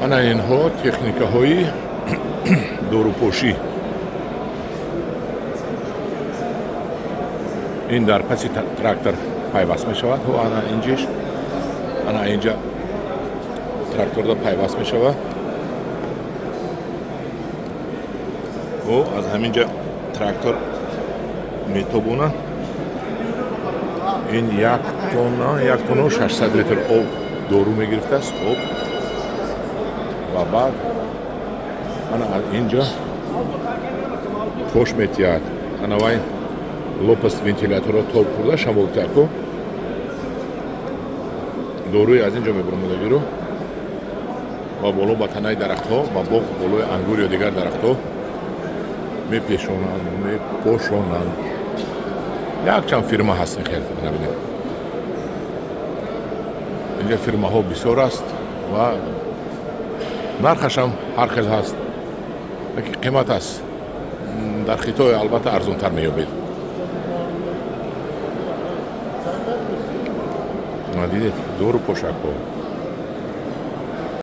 Ана инҳо техникаҳои дорупошӣ. Ин дар паси трактор пайваст мешавад. Ҳо, ана инҷиш, ана инҷа тракторда пайваст мешавад. О, аз ҳамин ҷа трактор метобона. Ин 1 тонна, 1 тонна 600 литр об дору мегирифтааст, об. Ва баъд ана аз инҷа пош метиҳад. Ана вай лопаст вентиляторро тоб хӯрда, шамолтаку доруи аз ин ҷо мебуромадагиро ва боло ба танаи дарахтҳо, ба боғ, болои ангур ё дигар дарахтҳо мепешонанд, мепошонанд. Якчанд фирма ҳаст ин хел. Набинед, инҷа фирмаҳо бисёр аст ва нархашам ҳар хел ҳаст, лекин қимат аст. Дар Хитой албатта арзонтар меёбед. Дидед, дору пошакҳо.